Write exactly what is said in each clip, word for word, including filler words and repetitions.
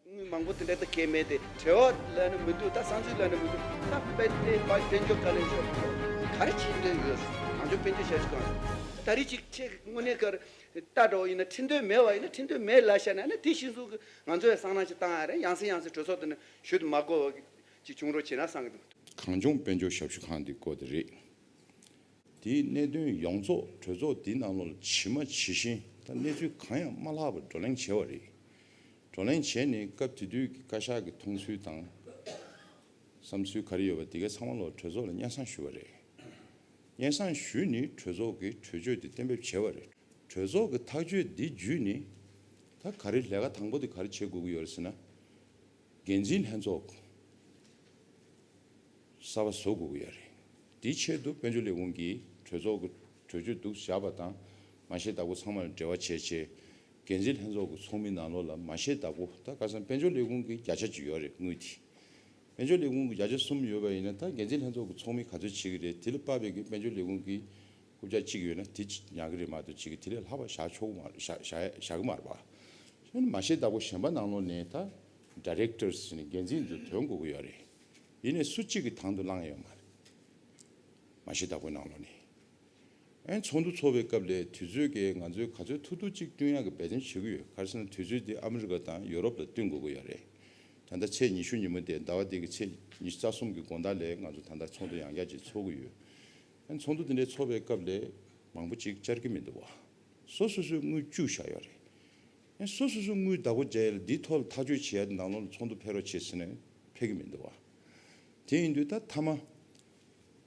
དངུལ་མང་པོ་དེ་འདྲ་ད་གས་མེད་དེ། བྲེལ་བ་ལབ་ན་མི་འདུག་ད་བསམ་ཚུལ་ལབ་ན་མི་འདུག་ད་དཔལ་ལྡན་དཔལ་འབྱོར་བཀའ་བློན་མཆོག་ག་རེ་བྱེད་འདོད་ཡོད། གངས་ལྗོངས་དཔལ་འབྱོར་ཞབས་ཞུ་ཁང་ད་རེས་ཅིག་ཁྲིད་དངོས་གནས་ཀར་ལྟ་འགྲོ་ཡིན་ན་ཁྲིད་འདོད་མེད་པ་ཡིན་ན་ཁྲིད་འདོད་མེད་ལབ་བཞག་ན་ནི་དེ་ཤེས་སུ་ང་ཚོ་ཡང་སང་ནང་ཅིག་བཏང་ཡ་རེད། ཡང་སེ་ཡང་སེ་གྲོས་ཚོགས་དེ་ནི་ཞུ་དུ་མ་གོ་བ་ཅིག་བྱུང་རོགས་བྱེད་ན་བསམ་གི་འདུག་གངས་ལྗོངས་དཔལ་འབྱོར་ཞབས་ཞུ་ཁང་འདི་བསྐོ་དེ་རེད། དེའི་གནད་དོན་ཡོངས་རྫོགས་གྲོས་ཚོགས་འདིའི་ནང་ལོགས་ལ་ཇི་མ་ཇི་བཞིན་ད་གནས་ཚུལ་གང་ཡང་མ་ལྷག་པར་བགྲོ་གླེང་བྱས་པ་རེད། བགྲོ་གླེང་བྱས་ནས་སྐབས་དེ་དུས་ཀྱི་བཀའ་ཤག་གི་མཐོང་ཚུལ་དང་བསམ་ཚུལ་ག་རེ་ཡོད་པ་དེ་གའི་ཚང་མ་ལོག་གྲོས་ཚོགས་ལ་སྙན་སེང་ཞུས་པ་རེད། སྙན་སེང་ཞུས་ནས་གྲོས་ཚོགས་ཀྱིས་གྲོས་ཆོད་དེ་གཏན་འབེབས་བྱས་པ་རེད། གྲོས་ཚོགས་ཀྱི་ཐག་གཅོད་འདི་བརྒྱུད་ནས་ད་ག་རེ་ལས་ཀ་དང་པོ་དེ་ག་རེ་བྱེད་དགོས་ཀྱི་ཡོད་རེད་ཟེར་ན། འགན་འཛིན་ལྷན་ཚོགས་གསར་པ་བཟོ་དགོས་ཀྱི་ཡོད་རེད། དེའི་ཆེད་དུ་དཔལ་འབྱོར་ལས་ཁུངས་ཀྱིས་གྲོས་ཚོགས་ཀྱི་གྲོས་ཆོད་འདུག་བཞག་པ་དང་མ་ཤེས་བདག་པོ་ཚང་མ་ལ་འབྲེལ་བ་བྱས་བྱས། འགན་འཛིན་ལྷན་ཚོགས་ཀྱི་ཚོགས་མི་ནང་ལོགས་ལ་མ་ཤེས་བདག་པོ་ད་ཁ་སང་དཔལ་འབྱོར་ལས་ཁུངས་ཀྱི་བརྒྱ་ཆ་གཅིག་ཡོད་རེད་དངུལ་དེ། དཔལ་འབྱོར་ལས་ཁུངས་ཀྱི་བརྒྱ་ཆ་གསུམ་ཡོད་པ་ཡིན་ན་ད་འགན་འཛིན་ལྷན་ཚོགས་ཀྱི་ཚོགས་མི་ག་ཚོད་བྱེད་ཀྱི་རེད། དེ་ལ་དཔག་པའི་གི་དཔལ་འབྱོར་ལས་ཁུངས་ཀྱི་རྐུབ་བཀྱག་གཅིག་ཡོད་ན་དེ་ཉར་གི་རེད་མ་གཏོགས་གཅིག་གིས་དེ་ལས་ལྷག་པ་བཞག་ཆོག་གི་མ་རེད། བཞག་བཞག་བཞག་གི་མ་རེད་པ། ཡང་ན་མ་ཤེས་བདག་པོ་གཞན་པ་ནང་ལོགས་ནས་ད་ཌའི་རེག་ཊར་ཟེར་ནས་འགན་འཛིན་ཚོ་ཐོན་དགོས་ཀྱི་ཡོད་རེད། ཡིན་ནའི་སུ་གཅིག་གིས་དང་དུ་བླངས་ཡོད་མ་རེད། མ་ཤེས་བདག་པོའི་ནང་ལོགས་ནས། ཨན་ཚོགས་འདུ་ཚོགས་པའི་སྐབས་ལས་དུས་ཚོད་ཀྱིས་ང་ཚོས་ག་ཚོད་ཐུབ་ཐུབ་ཅིག་བསྟུན་ཡག་གི་འབད་བརྩོན་བྱེད་ཀྱི་ཡོད། ག་རེ་ཟེར་ན་དུས་ཚོད་འདི་ཨ་མི་རི་ཀ་དང་ཡོ་རོབ་ལ་བསྟུན་དགོས་ཀྱི་ཡོད་རེད། ད་ལྟ་ཚེས་ཉི་ཤུ་ཉིན་མོ་དེ་ཟླ་བ་འདི་གི་ཚེས་ཉི་ཤུ་རྩ་གསུམ་གྱི་དགོང་དག་ལས་ང་ཚོ་ད་ལྟ་ཚོགས་འདུ་ཡང་བསྐྱར་ཅིག་ཚོགས་ཀྱི་ཡོད། ཨན་ཚོགས་འདུ་འདི་འདྲའི་ཚོགས་པའི་སྐབས་ལས་མང་པོ་ཅིག་བཅར་གྱི་མི་འདུག་བ། སོ་སོ་སོའི་དངུལ་བཅུག་བཞག་ཡོད་རེད། ཨན་སོ་སོ་སོའི་དངུལ་བདག་པོ་བྱས་ཡ་ལ་འདིའི་ཐོག་ལ་ཐག་གཅོད་བྱེད་ཡ་དེ་ནང་ལོགས་ལ་ཚོགས་འདུ་ཕེབས་རོགས་བྱེད་ཟེར་ནས་ཕེབས་ཀྱི་མི་འདུག་བ། དེ་ཡིན་དུས་ད་མཐའ་མ་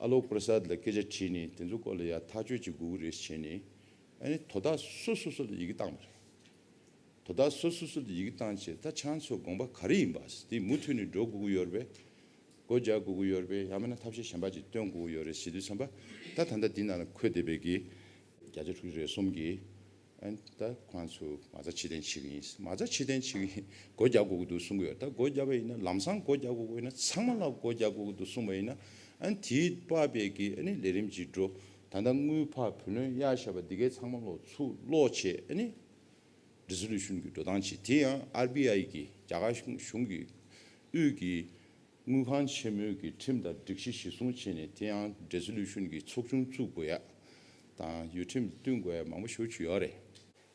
ཨ་ལོ་པྲ་སཱད་ལ་སྐད་ཆ་དྲིས་ནས་དེ་ཚོ་སྐོར་ལ་ཡ་ཐག་གཅོད་ཅིག་དགོས་ཀྱི་རེད་བྱས་ནས། ཨ་ནི་དོ་བདག་སོ་སོ་སོ་ལ་ཡི་གེ་བཏང་བ་རེད། དོ་བདག་སོ་སོ་སོ་ལ་ཡི་གེ་བཏང་བྱས་ད་ཁྱེད་ཚོའི་དགོངས་པ་ག་རེ་ཡིན་པ་དེ་མུ་མཐུད་ནས་འགྲོ་དགོས་ཀྱི་ཡོད་རེད་པས། སྒོ་རྒྱག་དགོས་ཀྱི་ཡོད་རེད་པས། ཡང་མིན་ན་ཐབས་ཤེས་གཞན་པ་ཅིག་སྟོན་དགོས་ཀྱི་ཡོད་རེད་ཟེར་དུས་ཙམ་པ་ད་ད་ལྟ་འདི་ནང་ལ་འཁོད་བསྡད་པའི་གི་བརྒྱ་ཆ་དྲུག་ཅུ་རེ་གསུམ་གྱི་ཨན་ད་ཁོང་ཚོ་མ་རྩ་ཕྱིར་འཐེན་བྱེད་ཀྱི་ཡིན། མ་རྩ་ཕྱིར་འཐེན་བྱེད་ཀྱི་ཡིན། སྒོ་རྒྱག་དགོས་ཀྱི་འདུག་གསུང་གི་ཡོད། ད་སྒོ་རྒྱག་པ་ཡིན་ན་ལམ་སང་སྒོ་རྒྱག་དགོས་ཀྱི་ཡིན་ན་ཚང་མ་ལ་སྒོ་རྒྱག་དགོས་ཀྱི་འདུག་གསུངས་པ་ཡིན་ན། ཨན་དེའི་དཔག་པའི་གི་ཨ་ནི་ལས་རིམ་གྱི་འགྲོ། ད་ལྟ་དངུལ་ཕར་བུ་ལོན་གཡར་བཞག་པ་འདི་གའི་ཚང་མ་ལོག་ཚུར་སློག་བྱས་ཨ་ནི་རི་སོ་ལུ་ཤན་གྱི་འགྲོ་སྟངས་བྱེད། དེ་ཡང་ཨར་བི་ཨའི་གི་རྒྱ་གར་གཞུང་གི་དབུས་ཀྱི་དངུལ་ཁང་ཆེན་མོའི་གི་ཁྲིམས་དང་སྒྲིག་གཞི་གཞིར་བཟུང་བྱས་ནས་དེ་ཡང་རི་སོ་ལུ་ཤན་གྱི་ཚོགས་ཆུང་བཙུགས་དགོས་ཡ་དང་ཡུལ་ཁྲིམས་བསྟུན་དགོས་ཡ་མང་པོ་ཞེ་པོ་ཅིག་ཡོད་རེད།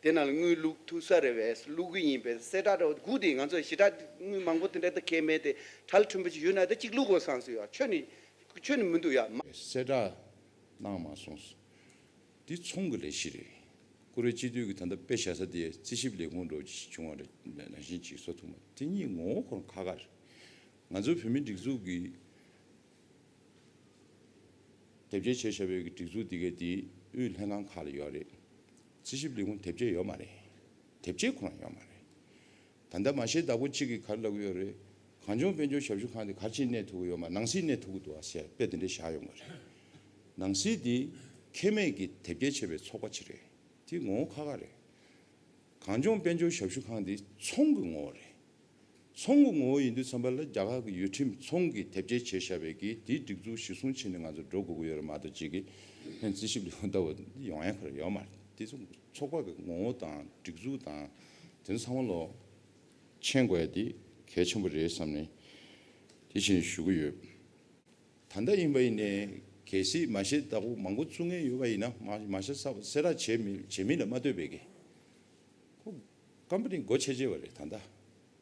དེ་ནང་ལ་དངུལ་བླུག་ཐུབ་ས་རེད་པས། བླུག་གི་ཡིན་པས་གསལ་བསྒྲགས་འདྲ་བོ་སྒུག་དེ་ང་ཚོ་ཞེ་དྲག་དངུལ་མང་པོ་དེ་འདྲ་ད་གས་མེད་དེ་གྲལ་ཁྲིམས་པ་ཅིག་ཡོད་ན་ད་གཅིག་བླུག་དགོས་བསམ་སོང་ཡ། ཁྱོན་ནས་ཁྱོན་ནས་མི་འདུག་ཡ། མ་གསལ་བསྒྲགས་གནང་མ་སོང་། འདི་ཚོང་གི་ལས་གཞི་རེད། ཀུ་རེ་སྤྱི་འཐུས་ཀྱི་ད་ལྟ་དཔེ་བཞག་ས་དེ་རྩིས་ཞིབ་ལས་ཁུངས་འགྲོ་བྱུང་བ་རེད། ནང་བཞིན་ཅིག་བཟོ་ཐུབ་མ་དེ་གཉིས་ངོ་བོ་ཁོ་རང་ཁ་ཁ་རེད། ང་ཚོའི་བོད་མི་སྒྲིག་འཛུགས་ཀྱི་དེབ་སྐྱེལ་བྱས་བཞག་པའི་གི་སྒྲིག་འཛུགས་འདི་གའི་དེ་དབུས་ལྷན་ཁང་ཁག་ལ་ཡོད་རེད། རྩིས་ཞིབ་ལས་ཁུངས་དེབ་སྐྱེལ་ཡོད་མ་རེད། དེབ་སྐྱེལ་ཁོ་རང་ཡོད་མ་རེད། ད་ལྟ་མ་ཤེས་བདག་པོ་གཅིག་གིས་ག་རེ་ལབ་ཀྱི་ཡོད་རེད། གངས་ལྗོངས་དཔལ་འབྱོར་ཞབས་ཞུ་ཁང་དེ་ག་རེ་བྱས་གནས་ཐུབ་ཀྱི་ཡོད་མ། ནང་སྲིད་གནས་ཐུབ་ཀྱི་འདུག་ཨ་ཟེར་དཔེ་དེ་འདྲས་བཞག་ཡོང་གི་རེད། ནང་སྲིད་དེ་ཁེ་མེད་ཀྱི་དེབ་སྐྱེལ་བྱས་པའི་ཚོགས་པ་ཅིག་རེད། དེ་ངོ་བོ་ཁ་ཁ་རེད། གངས་ལྗོངས་དཔལ་འབྱོར་ཞབས་ཞུ་ཁང་དེ་ཚོང་གི་ངོ་བོ་རེད། ཚོང་གི་ངོ་བོ་ཡིན་དུས་ཙམ་པ་ལ་རྒྱ་གར་གྱི་ཡུལ་ཁྲིམས་ཚོང་གི་དེབ་སྐྱེལ་བྱས་བཞག་པའི་གི་དེའི་སྒྲིག་འཛུགས་གཞིར་བཟུང་བྱས་ནས་ང་ཚོ་འགྲོ་དགོས་ཀྱི་ཡོད་རེད་མ་གཏོགས་གཅིག་གིས་ཧན་རྩིས་ཞིབ་ལས་ཁུངས་ལྟ་བུ་ཡོང་ཡ་ཁོ་རང་ཡོད་མ་རེད། དེ་ཚོ་ཚོགས་པ་གི་ངོ་བོ་དང་སྒྲིག་འཛུགས་དང་དེ་ཚོ་ཚང་མ་ལོག་མཁྱེན་དགོས་ཡ་དེ་གལ་ཆེན་པོ་རེད་བསམ་ནས་དེ་བཞིན་ཞུ་གི་ཡོད། ད་ལྟ་ཡིན་པ་ཡིན་ནའི་གལ་སྲིད་མ་ཤེས་བདག་པོ་མང་པོ་བཙུགས་མཁན་ཡོད་པ་ཡིན་ན་མ་མ་ཤེས་གསལ་བསྒྲགས་བྱེད་མི་བྱེད་མིན་ལ་མ་ལྟོས་པའི་གི་ཁོ་ཀམ་པ་ནི་སྒོ་ཕྱེ་བྱས་པ་རེད། ད་ལྟ་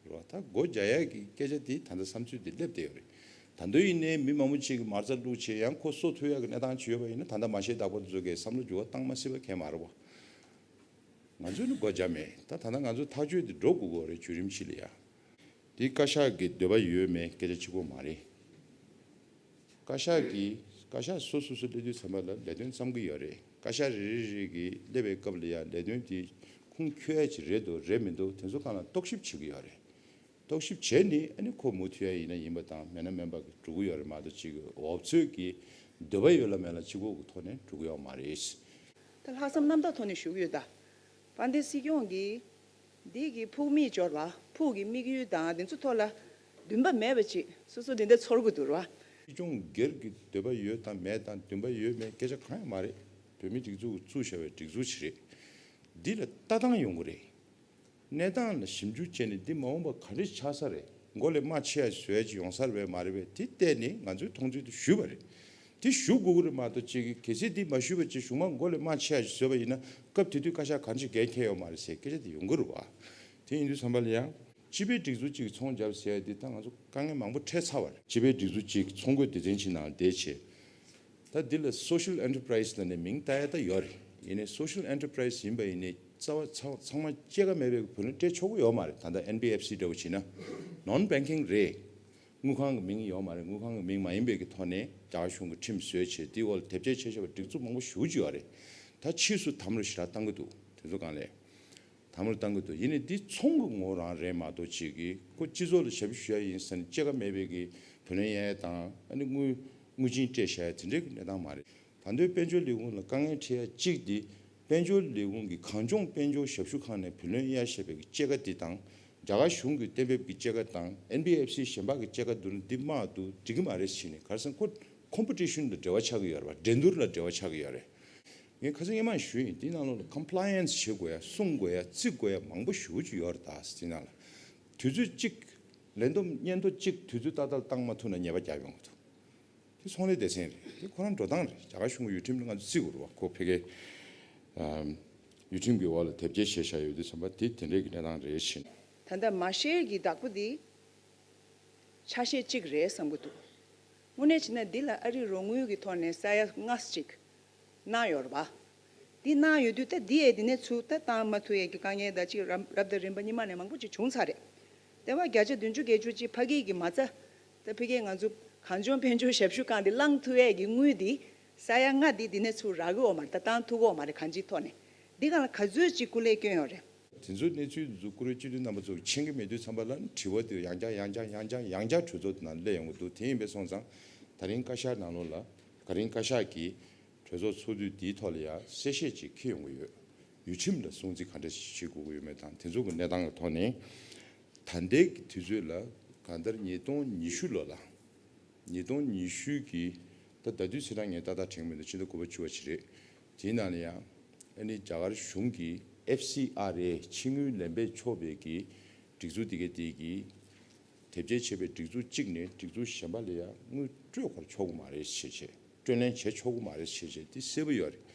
རེད་བ། ད་སྒོ་རྒྱག་ཡག་གི་སྐད་ཆ་དེ་ད་ལྟ་བསམ་ཚུལ་དེ་སླེབས་བསྡད་ཡོད་རེད། ད་དུང་ཡིན་ནའི་མི་མང་པོ་ཅིག་གིས་མ་རྩ་བླུགས་བྱས་ཡང་ཁོ་གསོ་ཐུབ་ཡག་གི་གནས་སྟངས་ཅིག་ཡོད་པ་ཡིན་ན་ད་ལྟ་མ་ཤེས་བདག་པོ་དེ་ཚོ་གིས་བསམ་བློ་འགྱུར་བ་བཏང་མ་སྲིད་པ་གང་ཡང་མ་རེད་བ། ང་ཚོས་ནི་སྒོ་བརྒྱབ་མེད། ད་ད་ལྟ་ང་ཚོ་ཐག་གཅོད་དེ་འགྲོ་དགོས་ཀྱི་རེད་བརྒྱུད་རིམ་ཞིག་ལ་ཡ། དེ་བཀའ་ཤག་གི་འདོད་པ་ཡོད་མེད་སྐད་ཆ་གཅིག་པོ་མ་རེད། བཀའ་ཤག་གིས་བཀའ་ཤག་སོ་སོ་སོ་སླེབས་དུས་ཙམ་པ་ལ་ལས་དོན་བརྩམ་གྱི་ཡོད་རེད། བཀའ་ཤག་རེ་རེ་རེ་གིས་སླེབས་པའི་སྐབས་ལ་ཡ་ལས་དོན་དེ་ཁུངས་འཁྱོལ་ཡ་ཅིག་རེད་འདུག་རེད་མི་འདུག་དེ་ཚོ་སྒང་ལ་རྟོག་ཞིབ་བྱེད་ཀྱི་ཡོད་རེད། རྟོག་ཞིབ་བྱས་ནས་ཨ་ནི་ཁོ་མུ་མཐུད་ཡ་ཡིན་ན་ཡིན་པ་དང་མེད་ན་མེད་པ་གི་འགྲོ་གི་ཡོད་རེད་མ་གཏོགས་གཅིག་གི་འོབ་ཚོད་ཀྱི་འདོད་པ་ཡོད་ལ་མེད་ལ་གཅིག་པོ་གི་ཐོག་ནས་འགྲོ་གི་ཡོད་མ་རེད། ད་ལྷག་བསམ་རྣམ་དག་ཐོག་ནས་ཞུ་གི་ཡོད་ད། དཔལ་ལྡན་སྲིད་སྐྱོང་གིས་འདི་གི་ཕུགས་དམིགས་འབྱོར་བ་ཕུགས་ཀྱི་དམིགས་ཡུལ་དང་འདི་ཚོ་ཐོག་ལ་འདུན་པ་མེད་པ་ཅིག་སོ་སོ་འདི་འདྲ་ཚོར་གི་འདུག་ར། སྲིད་སྐྱོང་སྒེར་གྱི་འདོད་པ་ཡོད་དང་མེད་དང་འདུན་པ་ཡོད་མེད་སྐད་ཆ་གང་ཡང་མ་རེད། བོད་མི་སྒྲིག་འཛུགས་བཙུགས་བཞག་པའི་སྒྲིག་འཛུགས་ཤིག་རེད། འདི་ལ་ལྟ་སྟངས་ཡོང་གི་རེད། གནས་སྟངས་ལ་ཞིབ་འཇུག་བྱས་ནས་འདི་མ་འོངས་པ་ག་འདྲ་ཆགས་ས་རེད། མགོ་ལས་རྨ་ཆེ་ཡ་བཟོ་ཡ་ཅིག་ཡོང་ས་རེད་པས་མ་རེད་པས་དེ་བལྟས་ནས་ང་ཚོའི་མཐོང་ཚུལ་དེ་ཞུས་པ་རེད། དེ་ཞུ་དགོས་ཀྱི་རེད་མ་གཏོགས་ཅིག་གལ་སྲིད་འདི་མ་ཞུས་པ་ཅིག་གཞུག་མ་མགོ་ལས་རྨ་ཆེ་ཡ་ཅིག་བཟོས་པ་ཡིན་ན་སྐབས་དེ་དུས་བཀའ་ཤག་གང་ཅིག་འགན་འཁྱེར་ཡོད་མ་རེད་ཟེར་སྐད་ཆ་དེ་ཡོང་གི་རེད་བ། དེ་ཡིན་དུས་ཙམ་པ་ལ་ཡང་སྤྱི་པའི་སྒྲིག་འཛུགས་ཅིག་ཚོང་བརྒྱབ་ཟེར་ཡ་འདི་ད་ང་ཚོ་དཀའ་ངལ་མང་པོ་འཕྲད་ཚར་བ་རེད། སྤྱི་པའི་སྒྲིག་འཛུགས་ཅིག་ཚོང་དགོས་སྡེ་ཚན་ཅིག་ནང་བསྡད་བྱས། ད་འདི་ལ་social enterprise ལབ་ནས་མིང་བཏགས་ཡ་ད་ཡོད་རེད། ཡིན་ནའི་social enterprise ཡིན་པ་ཡིན་ནའི་རྩ་བ་ཚང་ཚང་མ་སྐྱེད་ཀ་མེད་པའི་བུ་ལོན་སྤྲད་ཆོག་གི་ཡོད་མ་རེད། ད་ལྟ་ཨེན་བི་ཨེཕ་སི་འདྲ་བོ་བྱས་ན་non banking རེད། དངུལ་ཁང་གི་མིང་ཡོད་མ་རེད། དངུལ་ཁང་གི་མིང་མ་ཡིན་པའི་གི་ཐོག་ནས་རྒྱ་གར་གཞུང་གི་ཁྲིམས་བཟོས་བྱས་འདི་འོག་ལ་དེབ་སྐྱེལ་བྱས་བྱས་པ་སྒྲིག་འཛུགས་མང་པོ་ཞེ་པོ་ཅིག་ཡོད་རེད། ད་ཕྱིས་སུ་དམ་རུ་ཞེ་དྲག་བཏང་གི་འདུག་དེ་ཚོ་སྒང་ལས། དམ་རུ་བཏང་གི་འདུག་ཡིན་ནའི་འདི་ཚོང་གི་ངོ་བོ་རང་རེད་མ་གཏོགས་ཅིག་གིས་ཁོ་སྤྱི་ཚོགས་ལ་ཞབས་ཞུ་ཞུ་ཡ་ཡིན་ཟེར་ནས་སྐྱེད་ཀ་མེད་པའི་གི་བུ་ལོན་གཡར་ཡ་དང་ཨ་ནི་དངུལ་དངུལ་ཆིངས་སྤྲད་བཞག་ཡ་དེ་འདྲའི་གི་གནས་སྟངས་མ་རེད། ད་དུང་དཔལ་འབྱོར་ལས་ཁུངས་ལ་དཀའ་ངལ་འཕྲད་ཡ་གཅིག་འདི་དཔལ་འབྱོར་ལས་ཁུངས་ཀྱི་གངས་ལྗོངས་དཔལ་འབྱོར་ཞབས་ཞུ་ཁང་ནས་བུ་ལོན་གཡར་བཞག་པའི་གི་སྐྱེད་ཀ་འདི་དང་རྒྱ་གར་གཞུང་གི་གཏན་འབེབས་ཀྱི་སྐྱེད་ཀ་དང་ཨེན་བི་ཨེཕ་སི་གཞན་པ་གི་སྐྱེད་ཀ་བསྡུར་ན་འདི་དམའ་འདུག་འགྲིག་གི་མ་རེད་ཟེར་ནས་ག་རེ་ཟེར་ན་ཁོ་ཁོམ་པི་ཊི་ཤན་ལ་འབྲེལ་བ་ཆགས་ཀྱི་ཡོད་རེད་བ། འགྲན་བསྡུར་ལ་འབྲེལ་བ་ཆགས་ཀྱི་ཡོད་རེད། ངས་ཁ་སང་སྔོན་མ་ཞུས་ཡིན། དེའི་ནང་ལོགས་ལ་compliance བྱེད་དགོས་ཡ་སྲུང་དགོས་ཡ་བརྩི་དགོས་ཡ་མང་པོ་ཞེ་པོ་ཅིག་ཡོད་རེད་ད་ཟེར། དེའི་ནང་ལ་དུས་ཚོད་གཅིག་ལས་བསྡོམས་སྙན་ཐོ་གཅིག་དུས་ཚོད་ཏག་ཏག་བཏང་མ་ཐུབ་ན་ཉེས་པ་བརྒྱབ་ཡོང་གི་འདུག་དེ་ཚོང་ལས་སྡེ་ཚན་རེད། དེ་ཁོ་རང་འགྲོ་སྟངས་རེད། རྒྱ་གར་གཞུང་གི་ཡུལ་ཁྲིམས་ལ་ང་ཚོ་བརྩི་དགོས་རེད་བ། ཁོ་ཕ་གིའི་ཨམ་ཡུལ་ཁྲིམས་ཀྱི་འོག་ལ་དེབ་སྐྱེལ་བྱས་བཞག་ཡོད་དུས་ཙམ་པ་དེ་དེ་འདྲའི་གི་གནས་སྟངས་རེད་ཕྱིན། ད་ལྟ་མ་ཤེར་གྱི་བདག་པོ་འདི་ཆ་ཤས་གཅིག་རེད་བསམ་གྱི་འདུག་དངོས་གནས་བྱས་ན་འདི་ལ་ཨ་རིའི་རོགས་དངུལ་གྱི་ཐོག་ནས་ས་ཡ་ལྔ་ཅིག་གནང་ཡོད་རེད་པ། འདི་གནང་ཡོད་དུས་ད་འདི་ཡས་འདི་ནས་ཚུར་ད་བཏང་མ་ཐུབ་ཡས་ཀྱི་དཀའ་ངལ་ད་ཅིག་རབ་རབ་དང་རིམ་པ་གཉིས་མ་ནས་མང་པོ་ཅིག་བྱུང་ཚར་རེད། དེ་བ་བརྒྱ་ཆ་བདུན་ཅུ་བརྒྱད་ཅུ་ཅིག་ཕ་གི་གི་མ་རྩ་ད་ཕ་གིའི་ང་ཚོ་གངས་ལྗོངས་དཔལ་འབྱོར་ཞབས་ཞུ་ཁང་འདི་བླང་ཐུབ་ཡས་ཀྱི་དངུལ་འདི་ས་ཡ་ལྔ་འདི་འདི་ནས་ཚུར་རག་གི་ཡོད་མ་རེད། ད་བཏང་ཐུབ་ཀྱི་ཡོད་མ་རེད། གང་ཅིའི་ཐོག་ནས་འདི་གང་ལ་ག་ཚོད་ཅིག་སྐུ་ལས་བསྐྱོན་ཡོད་རེད། དེ་ཚོའི་གནས་ཚུལ་འདི་ཚོ་བཀུར་འོས་སྤྱི་འཐུས་རྣམ་པ་ཚོ་མཁྱེན་གྱི་མེད་དུས་ཙམ་པ་ལ་དྲི་བ་དེ་ཡང་བསྐྱར་ཡང་བསྐྱར་ཡང་བསྐྱར་ཡང་བསྐྱར་གྲོས་ཚོགས་དེ་ནང་སླེབས་ཡོང་གི་འདུག་དེ་ཡིན་པས་སོང་ཙང་ད་རིང་བཀའ་ཤག་ནང་ལོགས་ལ་ད་རིང་བཀའ་ཤག་གིས་གྲོས་ཚོགས་ཚོགས་དུས་འདིའི་ཐོག་ལ་ཡང་གསལ་བཤད་ཅིག་འཁྱེར་ཡོང་གི་ཡོད། ཡུལ་ཁྲིམས་ལ་སྲུང་བརྩི་ག་འདྲ་ཞིག་བྱེད་དགོས་ཀྱི་ཡོད་མེད་དང་དེ་ཚོ་གི་གནས་སྟངས་ཀྱི་ཐོག་ནས་ད་ལྟའི་གི་དུས་ཚོད་ལ་གང་ལྟར་ཉིས་སྟོང་ཉི་ཤུ་ལོ་ལ། ཉིས་སྟོང་ཉི་ཤུ་གི་ད་ཟླ་དུས་ཚེས་གྲངས་ངས་ཏག་ཏག་དྲན་གྱི་མི་འདུག་ཕྱི་ཟླ་དགུ་པ་བཅུ་པ་ཅིག་རེད། དེའི་ནང་ལ་ཡང་ཨ་ནི་རྒྱ་གར་གཞུང་གིས་ཨེཕ་སི་ཨར་ཨེ་ཕྱི་དངུལ་ལེན་པས་ཆོག་པའི་གི་སྒྲིག་འཛུགས་དེ་གའི་དེ་གི་དེབ་སྐྱེལ་བྱས་པའི་སྒྲིག་འཛུགས་གཅིག་ནས་སྒྲིག་འཛུགས་གཞན་པ་ལ་ཡང་དངུལ་སྤྲོད་གར་ཆོག་གི་མ་རེད་ཞེས་བྱས། སྤྲོད་ལེན་བྱེད་ཆོག་གི་མ་རེད་ཞེས་བྱས་དེ་གསལ་པོ་ཡོད་རེད།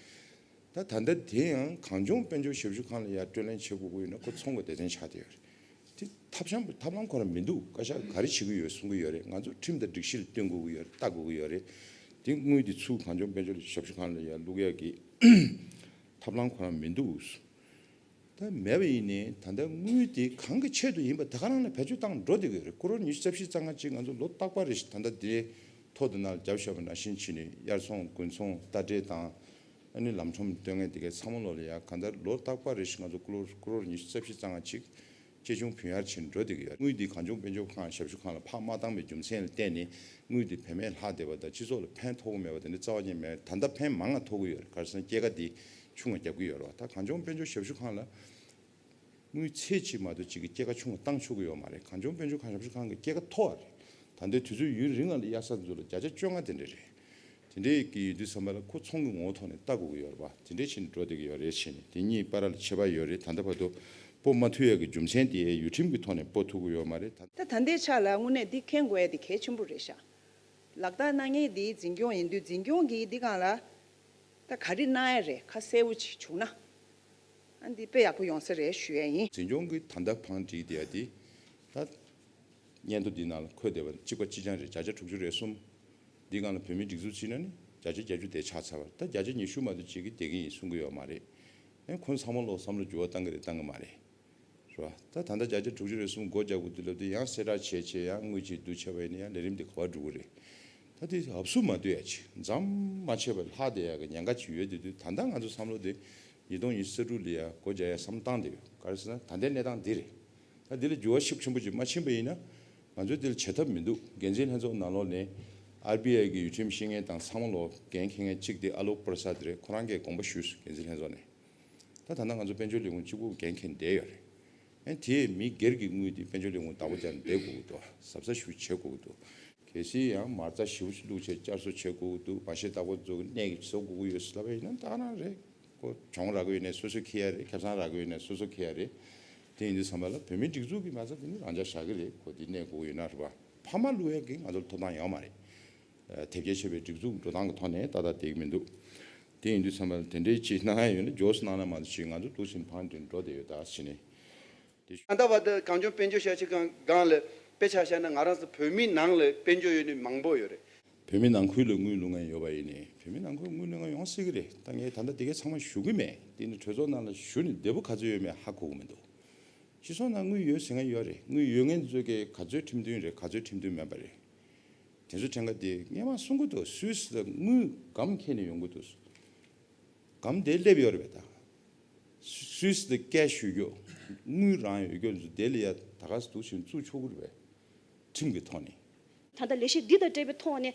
ད་ད་ལྟ་དེ་ཡང་གངས་ལྗོངས་དཔལ་འབྱོར་ཞབས་ཞུ་ཁང་ལ་ཡར་སྤྲོད་ལེན་བྱེད་དགོས་ཀྱི་ཡོད་ན་ཁོ་ཚོང་གི་སྡེ་ཚན་ཆགས་བསྡད་ཡོད་རེད། དེ་ཐབས་ཤམ་ཐབས་ལམ་ཁོ་རང་མི་འདུག་བཀའ་ཤག་ག་རེ་བྱེད་ཀྱི་ཡོད་གསུང་གི་ཡོད་རེད། ང་ཚོ་ཁྲིམས་དང་སྒྲིག་གཞི་ལ་བསྟུན་དགོས་ཀྱི་ཡོད་རེད། ལྟ་དགོས་ཀྱི་ཡོད་རེད། དེ་དངུལ་དེ་ཚུར་གངས་ལྗོངས་དཔལ་འབྱོར་ཞབས་ཞུ་ཁང་ལ་ཡར་བླུག་ཡག་གི་ཐབས་ལམ་ཁོ་རང་མི་འདུག་ད་མེད་པ་ཡིན་ནའི་ད་ལྟ་དངུལ་དེ་གང་གི་ཆེད་དུ་ཡིན་པ་ད་ག་རང་ལ་བེད་སྤྱོད་བཏང་འགྲོ་བསྡད་ཀྱི་ཡོད་རེད། ཀོ་རོར་ཉི་ཤུ་རྩ་བཞི་རྩ་ལྔ་ཅིག་ང་ཚོ་ལོ་རྟག་པར་རེ་བཞིན་ད་ལྟ་དེ་ཐོག་ཏུ་ནང་ལ་བརྒྱབ་བཞག་པ་ནང་བཞིན་བྱས་ནས་དབྱར་ཚོང་དགུན་ཚོང་རྟ་དྲེལ་དང་ཨ་ནི་ལམ་ཁྲོམ་སྟོན་མཁན་དེ་གའི་ཚང་མ་ལོག་ལ་ཡ་གང་ལྟར་ལོ་རྟག་པར་རེ་བཞིན་ང་ཚོ་ཀོ་རོར་ཀོ་རོར་ཉི་ཤུ་རྩ་བཞི་རྩ་ལྔ་ཅིག་ཆེ་ཆུང་བུན་གཡར་བྱས་ནས་འགྲོ་བསྡད་ཀྱི་ཡོད་རེད། དངུལ་འདི་གངས་ལྗོངས་དཔལ་འབྱོར་ཁང་ཞབས་ཞུ་ཁང་ལ་ཕར་མ་བཏང་བའི་རྒྱུ་མཚན་ལ་བརྟེན་ནས་དངུལ་འདི་བེད་མེད་ལྷག་བསྡད་པ་དང་སྤྱི་ཚོགས་ལ་ཕན་ཐོགས་ཀྱི་མེད་པ་དེ་འདྲ་རྩ་བ་ཉིད་མེད། ད་ལྟ་ཕན་མང་ང་ཐོགས་ཀྱི་ཡོད་རེད། ག་རེ་ཟེར་ན་སྐྱེད་ཀ་འདི་ཆུང་ང་རྒྱབ་ཀྱི་ཡོད་རེད་བ། ད་གངས་ལྗོངས་དཔལ་འབྱོར་ཞབས་ཞུ་ཁང་ལ་དངུལ་ཚད་གཅིག་མ་གཏོགས་གཅིག་གི་སྐྱེད་ཀ་ཆུང་བ་བཏང་ཆོག་གི་ཡོད་མ་རེད། གངས་ལྗོངས་དཔལ་འབྱོར་ཁང་ཞབས་ཞུ་ཁང་གི་སྐྱེད་ཀ་མཐོ་བ་རེད། ད་ལྟའི་དུས་ཚོད་ཡུན་རིང་ང་ལ་གཡར་ས་ཚོ་ལ་བརྒྱ་ཆ་བཅོ་ལྔ་དེ་འདྲ་རེད། དེ་འདྲའི་གི་ཡོད་དུས་ཙམ་པ་ལ་ཁོ་ཚོང་གི་ངོ་བོ་ཐོག་ནས་ལྟ་དགོས་ཀྱི་ཡོད་རེད་པ། དེ་འདྲའི་ཕྱིན་འགྲོ་བསྡད་ཀྱི་ཡོད་རེད་ཟེར་ནས་དེ་གཉིས་བར་ལ་ཁྱད་པར་ཡོད་རེད། ད་ལྟ་བར་དུ་སྤོ་མ་ཐུབ་ཡག་གི་རྒྱུ་མཚན་དེ་ཡུལ་ཁྲིམས་ཀྱི་ཐོག་ནས་སྤོ་ཐུབ་ཀྱི་ཡོད་མ་རེད། ད་ད་ད་ལྟའི་ཆ་ལ་དངོས་གནས་འདི་མཁྱེན་དགོས་ཡ་དེ་གལ་ཆེན་པོ་རེད་ཤག་ལག་བསྟར་གནང་མཁན་འདི་འཛིན་སྐྱོང་ཡིན་དུས་འཛིན་སྐྱོང་གིས་འདི་སྒང་ལ་ད་ག་རེ་གནང་ཡ་རེད། ཁ་གསལ་པོ་ཅིག་བྱུང་ན་ཨ་འདི་དཔེ་ཡག་པོ་ཡོང་ས་རེད་ཞུ་ཡ་ཡིན། འཛིན་སྐྱོང་གིས་ད་ལྟ་བང་བསྒྲིགས་བསྡད་ཡ་དེ་ད་སྙན་ཐོ་འདི་ནང་ལ་འཁོད་བསྡད་པ་གཅིག་པ་གཅིག་རྐྱང་རེད། བརྒྱ་ཆ་དྲུག་ཅུ་རེ་གསུམ། འདི་སྒང་ལ་བོད་མིའི་སྒྲིག་འཛུགས་བྱས་ན་ནི་བརྒྱ་ཆ་བརྒྱད་ཅུ་དེ་ཆགས་ཚར་བ་རེད། ད་བརྒྱ་ཆ་ཉི་ཤུ་མ་གཏོགས་གཅིག་གིས་བསྡད་ཀྱི་ཡིན་གསུང་གི་ཡོད་མ་རེད། ཨེ་ཁོང་ཚང་མ་ལོག་བསམ་བློ་འགྱུར་བ་བཏང་གི་རེད་བཏང་གི་མ་རེད། རེད་བ། ད་ད་ལྟ་བརྒྱ་ཆ་དྲུག་ཅུ་རེ་གསུམ་སྒོ་རྒྱག་དགོས་དུས་ལབ་དུས་ཡང་གསལ་བསྒྲགས་བྱས་བྱས་ཡང་དངུལ་ཅིག་བསྡུ་བྱས་པ་ཡིན་ན་ཡང་ལས་རིམ་འདི་ག་པར་འགྲོ་གི་རེད། ད་དེ་ཧབ་སུ་མ་བསྡུ་ཡ་ཅིག་མཚམས་མ་ཆད་པར་ལྷག་བསྡད་ཡ་གི་ཉེན་ཁ་ཅིག་ཡོད་དེ་དུས་ད་ལྟ་ང་ཚོ་བསམ་བློ་དེ་ཉིས་སྟོང་ཉི་ཤུ་རྩ་དྲུག་ལ་ཡ་སྒོ་རྒྱག་ཡ་བསམ་བློ་བཏང་བསྡད་ཡོད། ག་རེ་ཟེར་ན་ད་ལྟའི་གནས་སྟངས་འདི་རེད། ད་འདི་ལ་འགྱུར་བ་ཤུགས་ཆེན་པོ་ཅིག་མ་ཕྱིན་པ་ཡིན་ན་ང་ཚོས་འདི་ལ་བྱེད་ཐབས་མི་འདུག་འགན་འཛིན་ལྷན་ཚོགས་ནང་ལོགས་ནས་ཨར་བི་ཨའི་གི་ཡུལ་ཁྲིམས་ཤེས་མཁན་དང་ཚང་མ་ལོག་འགན་འཁྱེར་མཁན་གཅིག་དེ་ཨ་ལོག་པྲ་སཱད་རེད། ཁོ་རང་གིས་དགོངས་པ་ཞུས་སོང་འགན་འཛིན་ལྷན་ཚོགས་ནས། ད་ད་ལྟ་ང་ཚོ་དཔལ་འབྱོར་ལས་ཁུངས་གཅིག་པུ་འགན་འཁྱེར་བསྡད་ཡོད་རེད། ཨེ་དེས་མི་སྒེར་གྱི་དངུལ་དེ་དཔལ་འབྱོར་ལས་ཁུངས་བདག་པོ་རྒྱག་ནས་བསྡད་དགོས་ཀྱི་འདུག་གཟབ་གཟབ་ཞིག་བྱེད་དགོས་ཀྱི་འདུག་གལ་སྲིད་ཡང་མ་རྩ་ཞེ་པོ་ཞིག་བླུགས་བྱས་བསྐྱར་གསོ་བྱེད་དགོས་ཀྱི་འདུག་མ་གཞི་བདག་པོ་ཚོ་གི་གནས་ཀྱི་བཟོ་དགོས་ཀྱི་ཡོད་ཟེར་ལབ་པ་ཡིན་ན་ད་ག་རང་རེད། ཁོ་གྱོང་རག་གི་ཡོད་ནའི་སོ་སོ་འཁྱེར་ཡ་རེད། ཁེ་བཟང་རག་གི་ཡོད་ནའི་སོ་སོ་འཁྱེར་ཡ་རེད། དེ་ཡིན་དུས་ཙམ་པ་ལ་བོད་མིའི་སྒྲིག་འཛུགས་ཀྱི་མ་རྩ་དེ་ནི་རང་འཇགས་བཞག་གི་རེད། ཁོ་དེ་གནས་དགོས་ཀྱི་ཡོད་ན་རེད་པ། ཕ་མ་བླུ་བའི་གི་ང་ཚོར་ཐོབ་ཐང་ཡོད་མ་རེད། ཨ། དེབ་སྐྱེལ་བྱས་པའི་སྒྲིག་འཛུགས་འགྲོ་སྟངས་ཀྱི་ཐོག་ནས་ཏག་ཏག་བསྡད་ཀྱི་མི་འདུག་དེ་ཡིན་དུས་ཙམ་པ་ལ་དེ་འདྲའི་ཅིག་གནང་ཡ་ཡོད་ན་མགྱོགས་སུ་གནང་ན་མ་གཏོགས་ཅིག་ང་ཚོ་འདུག་བཞིན་ཕངས་ཏེ་འགྲོ་བསྡད་ཡོད་ད་ཟེར་ནས། དེ་ད་ལྟ་བར་དུ་གངས་ལྗོངས་དཔལ་འབྱོར་ཞབས་ཞུ་ཁང་སྒང་ལ་དཔེ་ཆ་བཞག་ན་ང་རང་ཚོ་བོད་མིའི་ནང་ལ་དཔལ་འབྱོར་ཡོད་ནི་མང་པོ་ཡོད་རེད། བོད་མི་ནང་ཁུལ་ལ་དངུལ་བླུག་མཁན་ཡོད་པ་ཡིན་ནའི་བོད་མི་ནང་ཁུལ་དངུལ་བླུག་མཁན་ཡོང་སྲིད་ཀྱི་རེད། ད་ངས་ད་ལྟ་དེ་གའི་ཚང་མ་ཞུ་གི་མེད། དེ་ནི་གྲོས་ཚོགས་ནང་ལ་ཞུ་ནས་བདེ་པོ་ག་ཚོད་ཡོད་མེད་ཧ་གོ་གི་མི་འདུག་སྤྱི་ཚོགས་ནང་དངུལ་ཡོད་ཟེར་མཁན་ཡོད་རེད། དངུལ་ཡོད་མཁན་ཚོ་གས་ག་ཚོད་ཁྲིམས་མཐུན་རེད། ག་ཚོད་ཁྲིམས་མཐུན་མེད་པ་རེད། དེ་ཚོ་ཕྲན་ཁ་དེ་སྔས་མ་གསུང་གི་འདུག་སུད་སི་ལ་དངུལ་སྒམ་ཁྱེར་ནས་ཡོང་གི་འདུག་སྒམ་དེ་སླེབས་ཡོད་རེད་པས་ད། སུད་སི་དེ་ཀེ་ཤི་ཡོད་རྒྱུ། དངུལ་རང་ཡོད་རྒྱུ་ཚོ་དེ་ལ་ཡ་ད་ག་སེ་འདུག་བཞིན་བཙུགས་ཆོག་གི་རེད་པས། ཁྲིམས་ཀྱི་ཐོག་ནས། ད་ལྟ་ལས་གཞི་འདི་དང་འབྲེལ་བའི་ཐོག་ནས་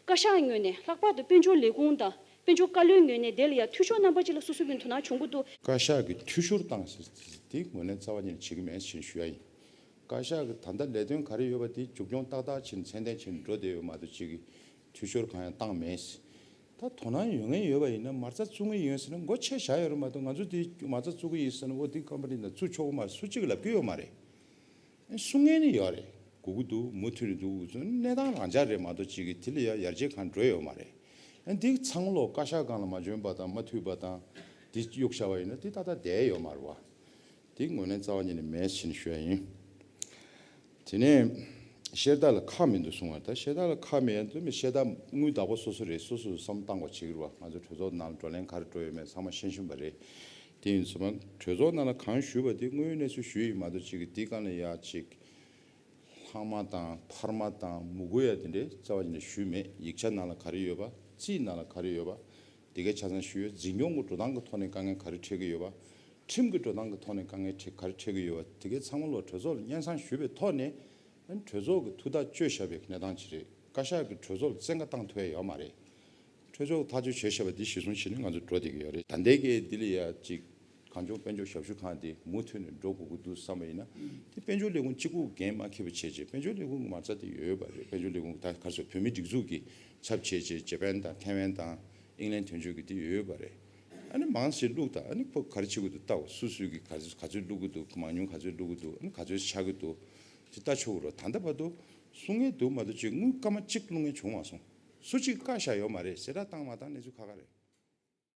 བཀའ་ཤག་ངོས་ནས་ལྷག་པར་དུ་དཔལ་འབྱོར་ལས་ཁུངས་དང་དཔལ་འབྱོར་བཀའ་བློན་ངོས་ནས་དེ་ལ་ཡ་འཐུས་ཤོར་རྣམ་པ་ཅིག་ལ་སོ་སོ་གི་དོ་སྣང་བྱུང་གི་འདུག་བཀའ་ཤག་གི་འཐུས་ཤོར་བཏང་ཟེར་དེ་ངོས་ནས་རྩ་བ་ཉིད་ནས་བྱེད་ཀྱི་མེད་ཅེས་ཞུ་ཡ་ཡིན། བཀའ་ཤག་གི་ད་ལྟ་ལས་དོན་ག་རེ་ཡོད་པ་དེ་མཇུག་སྐྱོང་ཏག་ཏག་བྱས་ནས་ཚད་ལྡན་བྱས་ནས་འགྲོ་བསྡད་ཡོད་མ་གཏོགས་ཅིག་གི་འཐུས་ཤོར་གང་ཡང་བཏང་མེད། ད་དོ་སྣང་ཡོད་མཁན་ཡོད་པ་ཡིན་ན་མ་རྩ་བཙུགས་ངེས་ཡོད་ཟེར་ན་མགོ་ཆེ་བཞག་ཡོད་རེད་མ་གཏོགས་ང་ཚོ་དེ་མ་རྩ་བཙུགས་ཀྱི་ཡིན་ཟེར་ན་འོ་དེ་ཀམ་པ་ནི་ནང་བཙུགས་ཆོག་གི་མ་རེད། སུ་གཅིག་གིས་ལབ་ཀྱི་ཡོད་མ་རེད། གསུང་མཁན་ནི་ཡོད་རེད། དགོས་ཀྱི་འདུག་མུ་མཐུད་ནས་འདུག་གནས་སྟངས་རང་འཇགས་རེད་མ་གཏོགས་ཅིག་གི་དེ་ལ་ཡ་ཡར་རྒྱས་གང་འགྲོ་ཡོད་མ་རེད། འདི་ཚང་མ་ལོ་བཀའ་ཤག་སྒང་ལ་མ་འཇོན་པ་དང་མ་མཐུན་པ་དང་འདི་གཡུག་བཞག་པ་ཡིན་ན་འདི་ཏག་ཏག་བསྡད་ཡོད་མ་རེད་བ། དེ་ངོས་ནས་རྩ་བ་ཉིད་ནས་མེད་ཟེར་ནས་ཞུ་ཡ་ཡིན། དེ་ནས་བཤད་སྟངས་ལ་ཁག་མི་འདུག་གསུང་བ་ད་བཤད་སྟངས་ལ་ཁག་མེད་ཡ་འདུག་མི་བཤད་སྟངས་དངུལ་བདག་པོ་སོ་སོ་རེད། སོ་སོས་བསམ་བཏང་བ་བྱེད་ཀྱི་རེད་བ། ང་ཚོ་གྲོས་ཚོགས་ནང་ལ་བགྲོ་གླེང་ག་རེ་འགྲོ་ཡོད་མེད་ཚང་མ་ཤེས་བཞིན་པ་རེད། དེ་ཡིན་ཙང་གྲོས་ཚོགས་ནང་ལ་གང་ཞུས་པ་དེ་དངོས་ཡོད་གནས་ཚུལ་ཞུས་ཡིན་མ་གཏོགས་ཅིག་གི་དེ་སྒང་ལ་ཡ་ཅིག་ལྷག་མ་དང་འཕར་མ་དང་མུ་གུ་ཡ་དེ་འདྲའི་རྩ་བ་ཉིད་ནས་ཞུས་མེད། ཡིག་ཆ་ནང་ལ་ག་རེ་ཡོད་པ་རྩིས་ནང་ལ་ག་རེ་ཡོད་པ་དེ་གའི་ཆ་ཚང་ཞུས་ཡོད། འཛིན་སྐྱོང་གི་འགྲོ་སྟངས་ཀྱི་ཐོག་ནས་དཀའ་ངལ་ག་རེ་འཕྲད་ཀྱི་ཡོད་པ། ཁྲིམས་ཀྱི་འགྲོ་སྟངས་ཀྱི་ཐོག་ནས་དཀའ་ངལ་འཕྲད་ག་རེ་འཕྲད་ཀྱི་ཡོད་པ་དེ་གའི་ཚང་མ་ལོ་གྲོས་ཚོགས་ལ་སྙན་སེང་ཞུས་པའི་ཐོག་ནས་གྲོས་ཚོགས་ཀྱི་ཐུགས་ཐག་གཅོད་བཞག་པའི་གནས་སྟངས་ཅིག་རེད། བཀའ་ཤག་གིས་གྲོས་ཚོགས་ལ་བཙན་བཀའ་བཏང་ཐུབ་ཡ་ཡོད་མ་རེད། གྲོས་ཚོགས་ཐག་གཅོད་བྱས་བཞག་པ་འདི་གཞི་བཟུང་བྱས་ནས་ང་ཚོ་འགྲོ་བསྡད་ཀྱི་ཡོད་རེད། ད་ལྟའི་གི་འདི་ལ་ཡ་ཅིག་གངས་ལྗོངས་དཔལ་འབྱོར་ཞབས་ཞུ་ཁང་འདི་མུ་མཐུད་ནས་འགྲོ་དགོས་ཀྱི་འདུག་བསམ་པ་ཡིན་ན་དེ་དཔལ་འབྱོར་ལས་ཁུངས་གཅིག་པུ་འགན་མ་འཁྱེར་བ་བྱས་རྗེས་དཔལ་འབྱོར་ལས་ཁུངས་ཀྱི་མ་རྩ་དེ་ཡོད་པ་རེད། དཔལ་འབྱོར་ལས་ཁུངས་ད་ག་རེ་ཟེར་བོད་མིའི་སྒྲིག་འཛུགས་ཀྱི་ཚབ་བྱས་རྗེས་ཇེ་པན་དང་ཐའེ་ཝན་དང་ཨིང་ལན་དོན་གཅོད་ཀྱི་དེ་ཡོད་པ་རེད། ཨ་ནི་མང་ཆེ་བླུགས་དང་ཨ་ནི་ཁོ་ག་རེ་བྱེད་དགོས་འདུག་ལྟ་བ་སུ་སུ་གིས་ག་ཚོད་ག་ཚོད་བླུགས་ཀྱི་འདུག་མང་ཉུང་ག་ཚོད་བླུགས་ཀྱི་འདུག་ཨ་ནི་ག་ཚོད་ཆག་གི་འདུག་དེ་ལྟ་ཆོག་གི་རེད། ད་ལྟ་བར་དུ་གསུང་མཁན་འདུག་མ་གཏོགས་ཅིག་དངུལ་སྐར་མ་གཅིག་བླུགས་མཁན་བྱུང་མ་སོང་། སུ་གཅིག་བཀའ་ཤག་ཡོད་མ་རེད། གསལ་བསྒྲགས་བཏང་མ་བཏང་གནས་ཚུལ་ཁག་ཁག་རེད།